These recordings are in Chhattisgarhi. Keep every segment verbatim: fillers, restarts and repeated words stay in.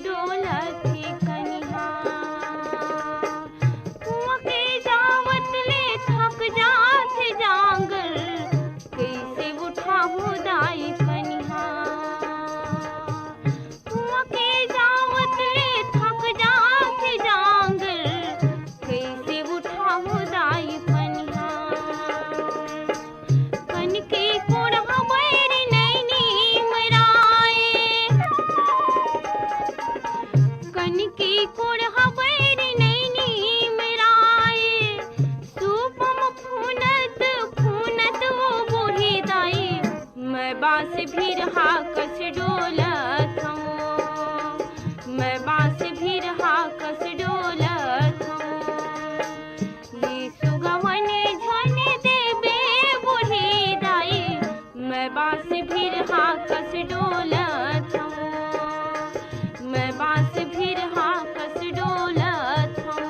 डोलत हे कनिहा। कुआं के जावत ले थक जात हे जांगर, कइसे उठाहूं दाई पनिहा। कुआं के जावत ले थक जात हे जांगर, कइसे उठाहूं दाई पनिहा। कनकी कोड़हा बैरी नैनी मराए, कनकी कोड़हा बैरी नैनी मराए, सूपम फूनत फूनत वो बूढ़ी दाई, मैं बांस भिरहा कस डोलत हूँ, मैं बांस भिरहा कस डोलत हूँ। ये सुगवन झन देबे बूढ़ी दाई, मैं बांस भिरहा कस डोलत हूँ, मैं बांस भिरहा कस डोलत हूँ।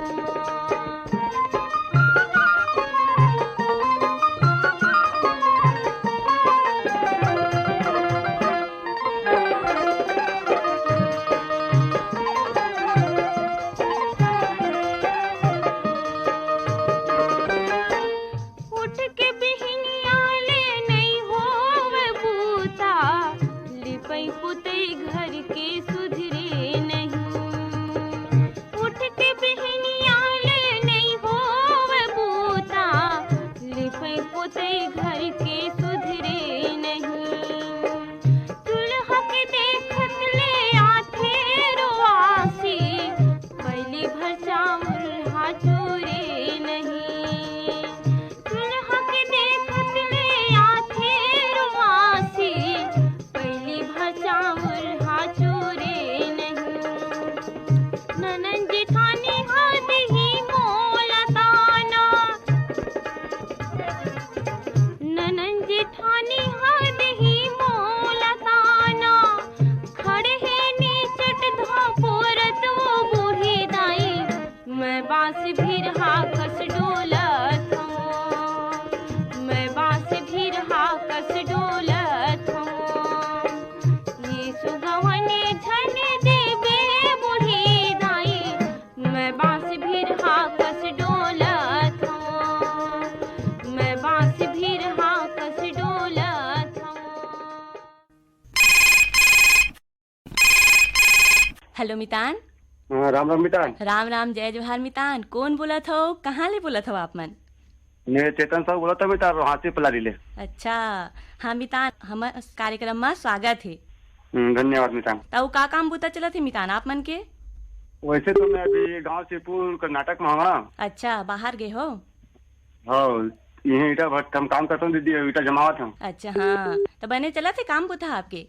उठ के बिहनिया ले नइ होवे बूता, लिपई पुतई घर के सुधरे नहीं। उठ के बिहनिया ले नइ होवे बूता, लिपई पुतई घर के सुधरे नहीं। चूल्हा के देखत ले आथे रोआसी, पहली भर चाउर हा चूरे नहीं। चूल्हा के देखत ले आथे रोआसी, पहली भर चाउर हा चूरे नहीं। ननन जेठानी हा दिही मोला ताना, ननन जेठानी हा दिही मोला ताना, खड़े हे नीचट धापोरत वो बूढ़ी दाई, मैं बांस भिरहा कस डोलत हूँ, मैं बांस भिरहा कस डोलत हूँ। ये सुगवने झन देबे बूढ़ी दाई, मैं बांस भिरहा कस डोलत हूँ, मैं बांस भिरहा कस डोलत हूँ। हेलो मितान। हाँ, राम राम मितान। राम राम, जय जोहार मितान। कोन बोलत हव, कहाँ ले बोलत हव आप मन? मैं चेतन साहू बोलत हव मितान, रोहासी पलारी ले। अच्छा, हाँ मितान, हमर कार्यक्रम म स्वागत हे। हम्म, धन्यवाद मितान। त अउ का काम बूता चलत हे मितान आप मन के? वैसे तो मैं अभी गांव शिवपुर कर्नाटक में हूँ। अच्छा, बाहर गए हो? हाँ, इहें ईटा भट्ठ हम काम करत हूँ दीदी, ईटा जमावत हूँ। अच्छा, हाँ, त बने चलत हे काम बूता आपके?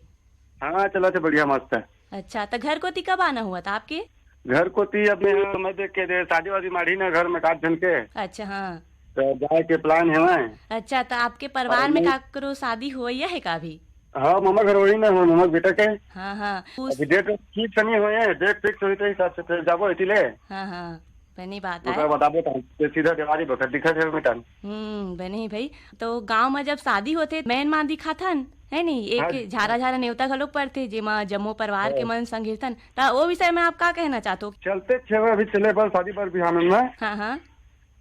हाँ, चलत हे बढ़िया मस्त। अच्छा, त घर कोती कब आना हुआ था आपके? घर कोती अब मैं, मैं देख के दे, शादी वादी माढ़ी ना घर में काट झन के। अच्छा, हाँ। त जाए के plan हे मैं। अच्छा, त आपके परिवार और में मैं काकरो शादी होइया हे का अभी? हाँ, ममा घर वही ना हो, ममा के बेटा के। हाँ, हाँ। उस अभी date fix नहीं होए, date fix होई त हिसाब से फिर जाबो इति ले। हाँ, हाँ, बनी बात ओकर आय। बताबो त हमके सीधा देवारी बखत दिखत हे मितान। हम्म, बने ही भाई। तो गांव में जब शादी होथे, मेन मां दिखाथन, है नहीं? एक हाँ जी। झारा झारा नेवता घलोक पड़थे, जेमा जम्मो परिवार के हाँ। मन संग हिरथन। त ओ विषय में आप का कहना चाहत हो? चलते छेवे अभी चले बर शादी बर बिहाव में। हाँ, हाँ।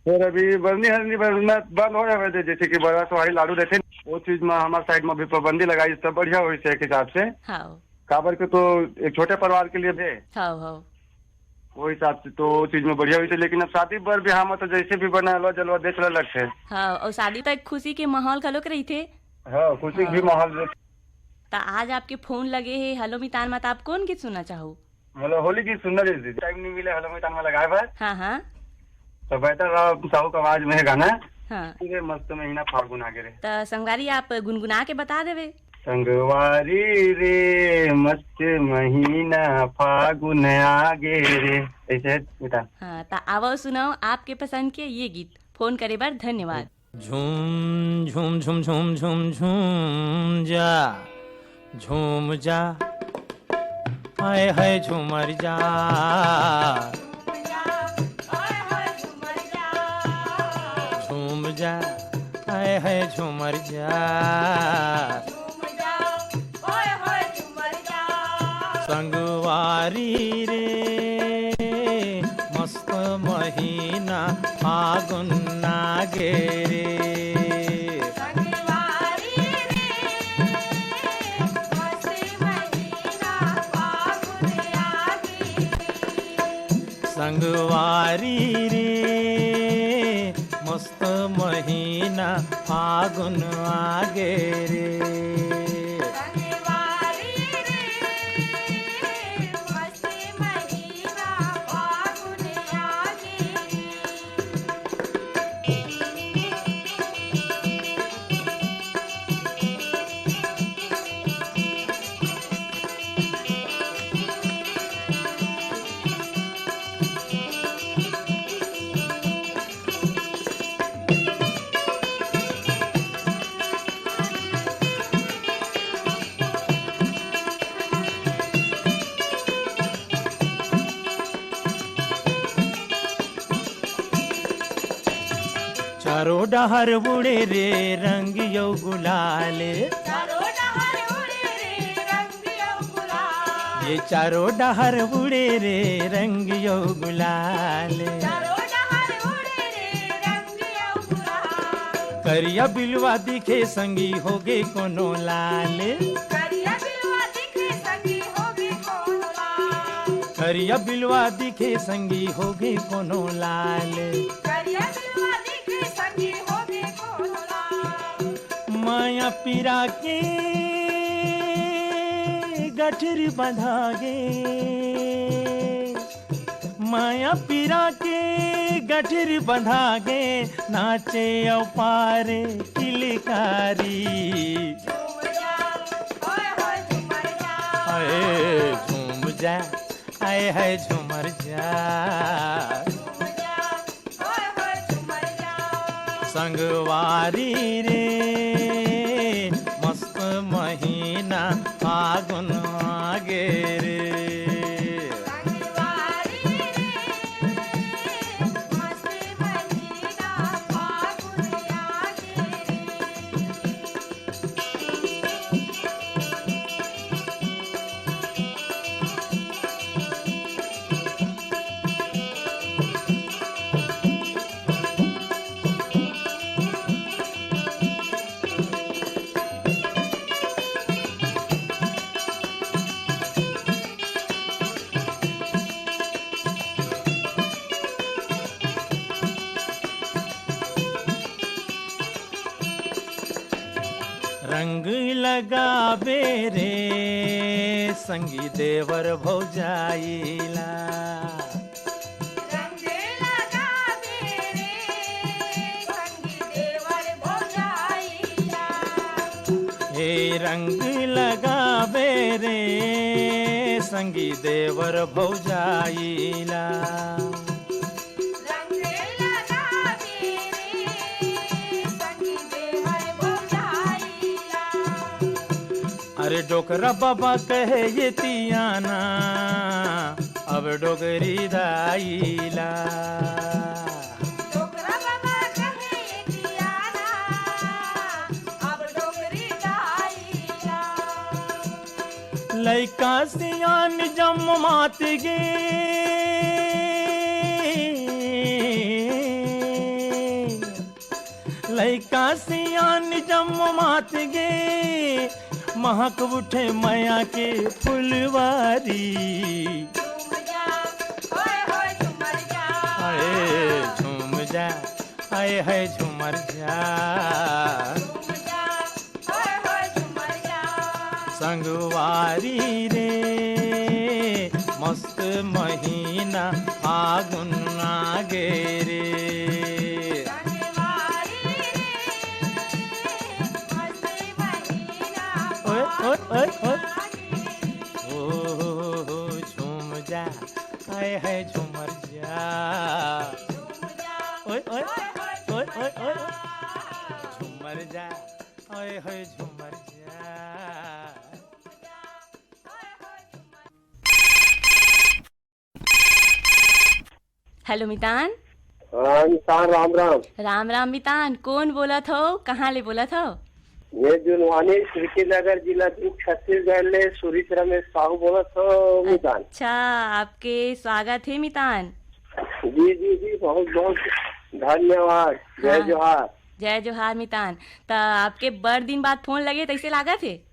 फिर अभी बरनी हरनी बर में बंद हो जावे दे, जैसे कि बड़ा सोहारी लाडू देथे, वो चीज में हमारे side में भी पाबंदी लगाई, सब बढ़िया होई से एक हिसाब से। हाँ। काबर के तो एक छोटे परिवार के लिए भी। हाँ, हाँ। वो हिसाब से तो वो चीज में बढ़िया होई से, लेकिन अब शादी बर बिहाव में तो जैसे भी बना हलवा जलवा देख ले लगथे। हाँ, और शादी तो एक खुशी के माहौल घलोक रहिथे। हाँ, खुशी के भी हाँ। माहौल रहिथे। त आज आपके फोन लगे हे हेलो मितान मा, त आप कोन गीत सुनना चाहो? हेलो, होली गीत सुनना रहिस दीदी, time नहीं मिले हेलो मितान मा लगाए बर। हाँ, हाँ। तो बेहतर रहा साहू का आवाज में गाना। हाँ। पूरे मस्त महीना फागुन आगे रे। त संगवारी आप गुनगुना के बता देवे। संगवारी रे, मस्त महीना फागुन आगे रे, ऐसे है बेटा। हाँ, त आवो सुनाओ आपके पसंद के ये गीत। फोन करे बर धन्यवाद। झूम, झूम, झूम, झूम, झूम, झूम जा, झूम जा, हाय, हाय, झूमर जा। झूम जा, हाय, हाय, झूमर जा। संगवारी रे, मस्त महीना फागुन आगे रे। संगवारी रे, मस्त महीना फागुन आगे रे। संगवारी रे, मस्त महीना फागुन आगे रे। चारों डहर उड़े रे रंग यौ गुलाल। चारों डहर उड़े रे रंग यौ गुलाल। ये चारों डहर उड़े रे रंग यौ गुलाल। चारों डहर उड़े रे रंग यौ गुलाल। करिया बिलवा दिखे संगी होगे कोनो लाल। करिया बिलवा दिखे संगी होगे कोनो लाल। करिया बिलवा दिखे संगी होगे कोनो लाल। करिया बिलवा दिखे संगी होगे कोनो लाल। माया पीरा के गठरी बंधा गे। माया पीरा के गठरी बंधा गे, नाचे अउ पारे किलकारी। झूम जा, ओए होए झूमर जा। अए झूम जा, आए है झूमर जा। झूम जा, ओए होए झूमर जा। संगवारी रे, मस्त महीना फागुन आगे रे। रंग लगाबे रे संगी देवर भौजाई ला। रंग लगाबे रे संगी देवर भौजाई ला। हे रंग लगाबे रे संगी देवर भौजाई ला। रंग लगाबे रे संगी देवर भौजाई ला। अरे डोकरा बाबा कहे ये तियाना, अब डोकरी दाई ला। डोकरा बाबा कहे ये तियाना, अब डोकरी दाई ला। लइका सियान जम्मो मात गे। लइका सियान जम्मो मात गे, महक उठे मया के फुलवारी। झूम जा, ओए होए झूमर जा। आए झूम जा, आए है झूमर जा। झूम जा, ओए होए झूमर जा। संगवारी रे, मस्त महीना फागुन आगे रे। ओए, ओए, ओए, ओए। ओ हो, हो, हो, झूम जा, आए है झूमर जा। ओए, ओए, ओए, ओए, ओए। झूमर जा, आए है झूमर जा। हेलो मितान। हाँ, मितान, राम राम। राम राम मितान, कोन बोलत हो, कहाँ ले बोलत हो? मैं जुनवानी, श्रीकीनगर जिला, दुर्ग, छत्तीसगढ़ ले सुरेश रमेश साहू बोलत हूँ, मितान। अच्छा, आपके स्वागत है, मितान। जी, जी, जी, बहुत, बहुत धन्यवाद। जय हाँ। जोहार। जय जोहार, मितान। त आपके बड़ दिन बाद फोन लगे, तैसे लागत है?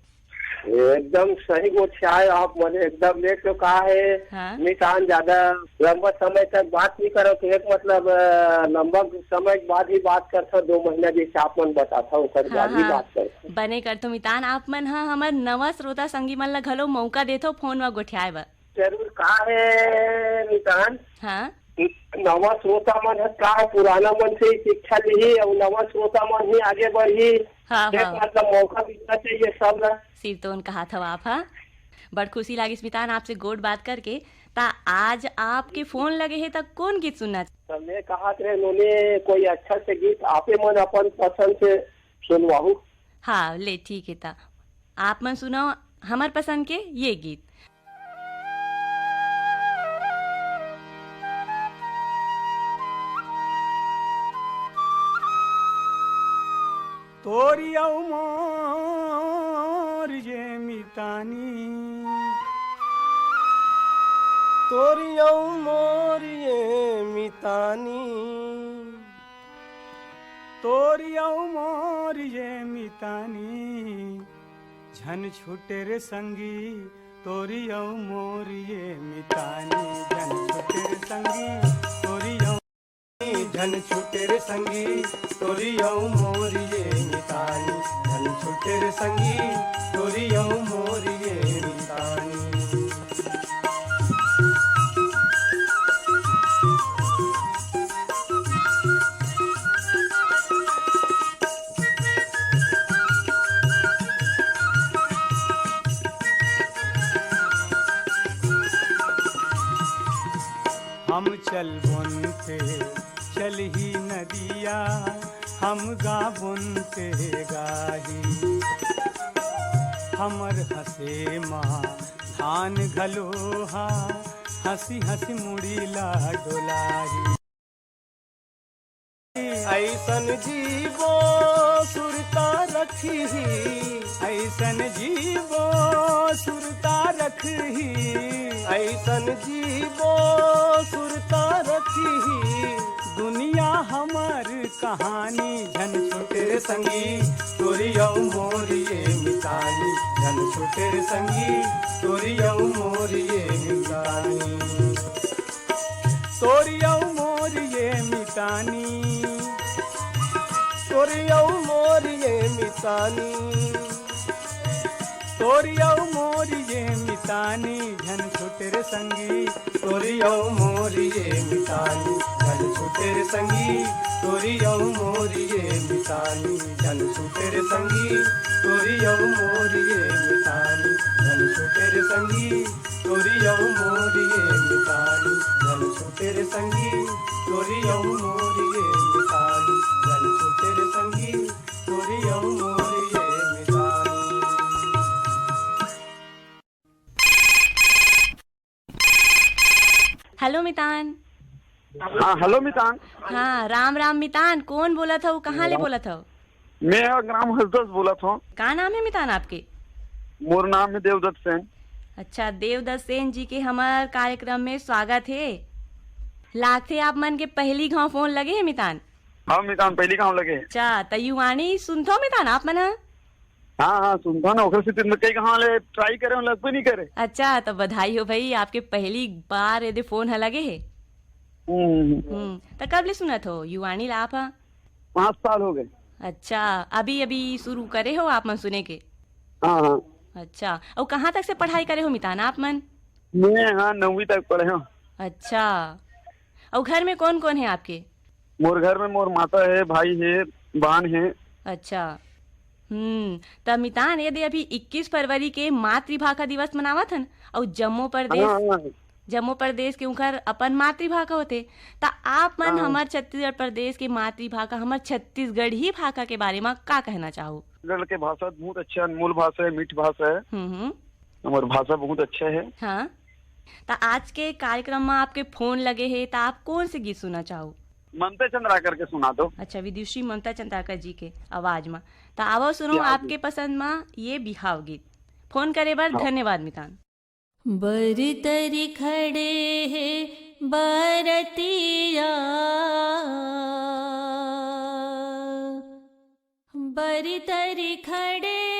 एकदम सही गोठियाए आप मने, एकदम। एक तो का है, हाँ। मितान ज्यादा लंबा समय तक बात नहीं करो, तो एक मतलब, अ, लंबा समय बाद ही बात करता, दो महीना जैसे आप मन बताता, ओकर बाद ही हाँ। बात करता। बने करथो मितान, आप मन ह हमर नवा श्रोता संगी मन ल घलो मौका देथो फोन म गोठियाए बर। जरूर, का है मितान? हाँ। नवा श्रोता मन ह का पुराना मन से ही शिक्षा लिही अउ नवा श्रोता मन ही आगे बढ़ही। हाँ, एक हाँ। मतलब मौका मिलना चाहिए सब ला। सिरतोन कहा था आप, हाँ। बड़ खुशी लागिस मितान आपसे गोठ बात करके। ता आज आपके फोन लगे हे ता कौन गीत सुनना? तो मैं कहा थे नोने कोई अच्छा से गीत आपे मन अपन पसंद से सुनवाहू। हाँ, ले ठीक है ता आप मन सुनाओ हमर पसंद के ये गीत। तोरी अउ मोर ये मितानी, तोरी अउ मोर ये मितानी, तोरी अउ मोर ये मितानी, झन छूटे रे संगी, तोरी अउ मोर ये मितानी, झन छूटे रे संगी, तोरी अउ झन छूटे रे संगी, तोरी अउ मोर ये मितानी, झन छूटे रे संगी, तोरी अउ मोर ये मितानी। हम चलबोन ते चलही नदिया, हम गाबोन ते गाही। हमर हंसे मा धान घलो हा, हंसी हंसी मुड़ी ला डोलाही। ऐसन जीवो सुरता रखिही, ऐसन जीवो सुरता रखिही, ऐसन जीवो सुरता रखिही। दुनिया हमर कहानी, झन छूटे रे संगी, तोरी अउ मोर ये मितानी, झन छूटे रे संगी, तोरी अउ मोर ये मितानी। तोरी अउ मोर ये मितानी, तोरी अउ मोर ये मितानी, तोरी अउ मोर ये मितानी, झन छूटे रे संगी, तोरी अउ मोर ये मितानी, झन छूटे रे संगी, तोरी अउ मोर ये मितानी, झन छूटे रे संगी, तोरी अउ मोर ये मितानी, झन छूटे रे संगी, तोरी अउ मोर ये मितानी, झन छूटे रे संगी, तोरी अउ मोर ये मितानी, झन छूटे रे संगी, तोरी अउ मोर ये मितानी। हेलो मितान। हाँ, हेलो मितान। हाँ, राम राम मितान, कौन बोलत हव, कहाँ ले बोलत हव? मैं ह ग्राम हसदस बोलत हव। का नाम है मितान आपके? मोर नाम है देवदत्त सेन। अच्छा, देवदत्त सेन जी के हमर कार्यक्रम में स्वागत है। लागथे आप मन के पहली घाव फोन लगे है मितान। हाँ मितान, पहली घाव लगे है। अच्छा, त युवाणी सुनथो मितान आप मन ह? हाँ, हाँ, सुनथो ना, ओकर सेती मैं कई घाव ले try करे हूँ, लगबे नहीं करे। अच्छा, त बधाई हो भाई, आपके पहली बार यदि फोन ह लगे है। हम्म। हम्म, त कब ले सुनत हो युवाणी ला आप ह? पाँच साल हो गए। अच्छा, अभी अभी शुरू करे हो आप मन सुने के? हाँ, हाँ। अच्छा, अउ कहाँ तक से पढ़ाई करे हो मितान आप मन? मैं, हाँ, नौवीं तक पढ़े हूँ। अच्छा, अउ घर में कौन कौन है आपके? मोर घर में मोर माता है, भाई है, बहन है। अच्छा, हम्म, त मितान यदि अभी इक्कीस फरवरी के मातृभाखा दिवस मनावत हन अउ जम्मो प्रदेश हाँ, हाँ। जम्मो प्रदेश के उंखर अपन मातृभाखा होथे, त आप मन हाँ। हमर छत्तीसगढ़ प्रदेश के मातृभाखा, हमर छत्तीसगढ़ी भाखा के बारे म का कहना चाहू? छत्तीसगढ़ के भाषा बहुत अच्छा, अनमोल भाषा है, मीठ भाषा है। हम्म, हम्म। हमर भाषा बहुत अच्छा है। हाँ, त आज के कार्यक्रम म आपके फोन लगे हे, त आप कौन से गीत सुनना चाहू? ममता चंद्राकर के सुना दो। अच्छा, विदुषी ममता चंद्राकर जी के आवाज म। त आवो सुनो आपके पसंद मा ये बिहाव गीत। फोन करे बर धन्यवाद मितान। बरतरी खड़े हे बरतिया, बरतरी खड़े